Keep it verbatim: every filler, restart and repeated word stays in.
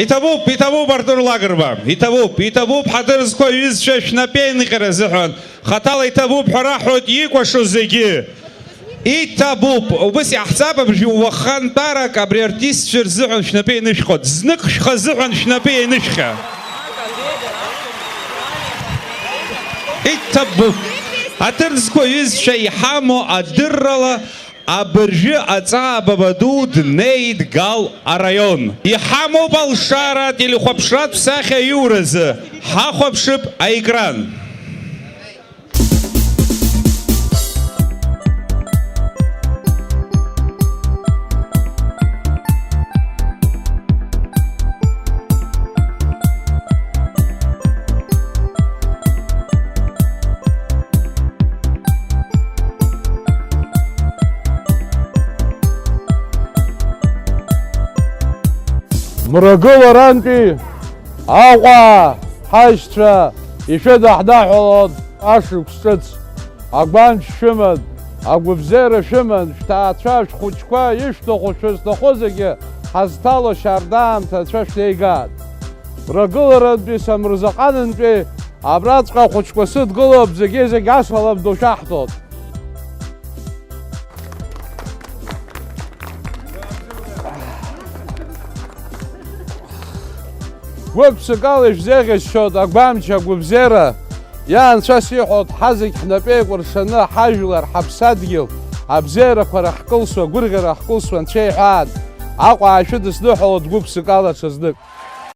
Иҭабуп, иҭабуп, Артур Лакрба, иҭабуп, иҭабуп, ҳаҭыр зқәу аҩызцәа шәнапеинҟьара азыҳәан, хаҭала иҭабуп ҳәа раҳҳәоит икәашо зегьы. Иҭабуп, убыс иаҳҵап абыржәы уахантәарак абри артистцәа рзыҳәан шәнапы ианышәхуа, знык шәхы азыҳәан шәнапы ианышәхьа. Иҭабуп. Аҭыр зқәу аҩызцәа иҳамоу адыррала абыржәы аҵаа бабаду днеит Гал араион. Иҳамоуп алшара ателехәаԥшратә сахьа аиуразы. Ҳахәаԥшып аекран. Мрагыларантәи Аҟәа ҳаишьцәа ишәыдаҳныҳәалон ашықәс ҿыц. Агәамч шәыман, агәыбзиара шәыман, шәҭаацәа, шәхәыҷқәа, ишәҭаху, шәызҭаху зегьы ҳазҭало шьардаамҭа анцәа шәнеигааит. Мрагыларантәи Самырзаҟанынтәи абраҵәҟьа ахәыҷқәа сыдгылоуп, зегьы-зегь асалам ду шәаҳҭоит. Гәык-ԥсыкала ишәзеиӷьасшьоит агәамч, агәыбзиара. Иа Анцәа сиҳәоит, ҳазегь ҳнапы еикәыршаны ҳажәлар, ҳаԥсадгьыл абзиарақәа рахькылсуа, агәырӷьара ахькылсуа Анцәа иҳәаан, Аҟәа аашәыдысныҳәалоит гәык-ԥсыкала ҽазнык.